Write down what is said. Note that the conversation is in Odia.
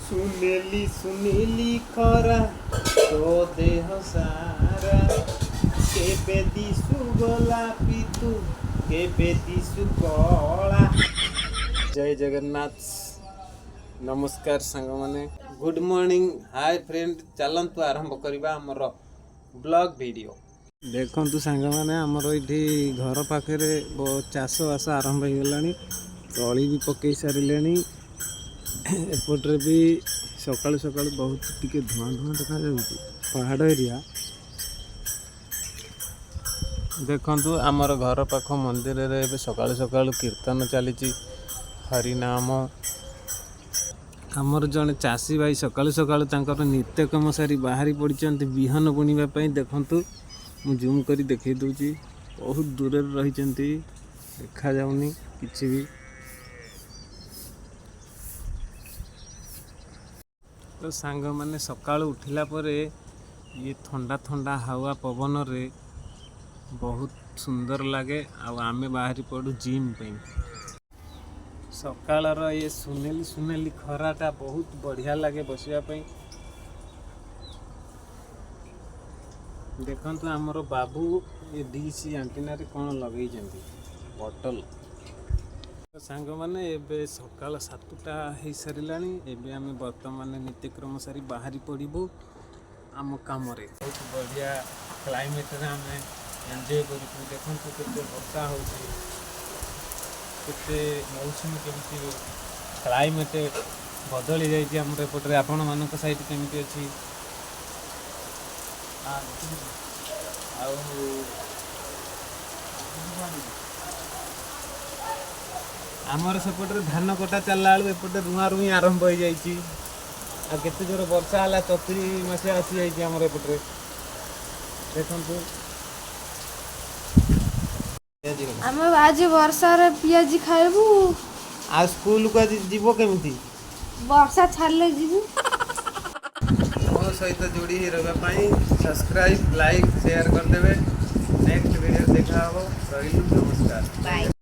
ସୁନେଲି ସୁନେଲି ଖରା, ତୋ ଦେହ ସାରା କେବେ ଦିଶୁ ଗୋଲାପି, ତୁ କେବେ ଦିଶୁ କଳା। ଜୟ ଜଗନ୍ନାଥ। ନମସ୍କାର ସାଙ୍ଗମାନେ, ଗୁଡ୍ ମର୍ଣ୍ଣିଂ, ହାଏ ଫ୍ରେଣ୍ଡ। ଚାଲନ୍ତୁ ଆରମ୍ଭ କରିବା ଆମର ବ୍ଲଗ୍ ଭିଡ଼ିଓ। ଦେଖନ୍ତୁ ସାଙ୍ଗମାନେ, ଆମର ଏଇଠି ଘର ପାଖରେ ଚାଷବାସ ଆରମ୍ଭ ହେଇଗଲାଣି। ତଳି ବି ପକେଇ ସାରିଲେଣି। ଏପଟରେ ବି ସକାଳୁ ସକାଳୁ ବହୁତ ଟିକେ ଧୂଆଁ ଧୂଆଁ ଦେଖାଯାଉଛି, ପାହାଡ଼ ଏରିଆ। ଦେଖନ୍ତୁ, ଆମର ଘର ପାଖ ମନ୍ଦିରରେ ଏବେ ସକାଳୁ ସକାଳୁ କୀର୍ତ୍ତନ ଚାଲିଛି, ହରିନାମ। ଆମର ଜଣେ ଚାଷୀ ଭାଇ ସକାଳୁ ସକାଳୁ ତାଙ୍କର ନିତ୍ୟକର୍ମ ସାରି ବାହାରି ପଡ଼ିଛନ୍ତି ବିହନ ବୁଣିବା ପାଇଁ। ଦେଖନ୍ତୁ, ମୁଁ ଜୁମ୍ କରି ଦେଖାଇ ଦେଉଛି। ବହୁତ ଦୂରରେ ରହିଛନ୍ତି, ଦେଖାଯାଉନି କିଛି ବି। ତ ସାଙ୍ଗମାନେ, ସକାଳୁ ଉଠିଲା ପରେ ଇଏ ଥଣ୍ଡା ଥଣ୍ଡା ହାୱା ପବନରେ ବହୁତ ସୁନ୍ଦର ଲାଗେ। ଆଉ ଆମେ ବାହାରି ପଡ଼ୁ ଜିମ୍ ପାଇଁ। ସକାଳର ଏ ସୁନେଲି ସୁନେଲି ଖରାଟା ବହୁତ ବଢ଼ିଆ ଲାଗେ ବସିବା ପାଇଁ। ଦେଖନ୍ତୁ, ଆମର ବାବୁ ଏ ଡିସ୍ ଆଣ୍ଟିନାରେ କ'ଣ ଲଗେଇଛନ୍ତି, ବଟଲ। ତ ସାଙ୍ଗମାନେ, ଏବେ ସକାଳ 7ଟା ହେଇସାରିଲାଣି। ଏବେ ଆମେ ବର୍ତ୍ତମାନ ନିତ୍ୟକ୍ରମ ସାରି ବାହାରି ପଡ଼ିବୁ ଆମ କାମରେ। ବହୁତ ବଢ଼ିଆ କ୍ଲାଇମେଟ୍ରେ ଆମେ ଏନ୍ଜୟ କରୁଛୁ। ଦେଖନ୍ତୁ, କେତେ ବର୍ଷା ହେଉଛି, କେତେ ମୌସୁମୀ, କେମିତି କ୍ଲାଇମେଟ୍ ବଦଳି ଯାଇଛି ଆମର ଏପଟରେ। ଆପଣମାନଙ୍କ ସାଇଡ଼୍ କେମିତି ଅଛି? ଆଉ ଆମର ସେପଟରେ ଧାନ କଟା ଚାଲିଲା ବେଳକୁ ଏପଟେ ରୁଆ ରୁଇ ଆରମ୍ଭ ହେଇଯାଇଛି। ଆଉ କେତେ ଜୋର ବର୍ଷା ହେଲା, ଚତୁରୀ ମାସିଆ ଆସିଯାଇଛି ଆମର ଏପଟରେ। ଦେଖନ୍ତୁ। ଆମେ ଆଜି ବର୍ଷାରେ ପିଆଜି ଖାଇବୁ। ଆଉ ସ୍କୁଲକୁ ଆଜି ଯିବ କେମିତି? ବର୍ଷା ଛାଡ଼ିଲେ ଯିବୁ। ମୋ ସହିତ ଯୋଡ଼ି ହେଇ ରହିବା ପାଇଁ ସବସ୍କ୍ରାଇବ୍, ଲାଇକ୍, ସେୟାର କରିଦେବେ। ନେକ୍ସଟ ଭିଡ଼ିଓ ଦେଖା ହେବ। ରହିଲୁ, ନମସ୍କାର। ବାଏ।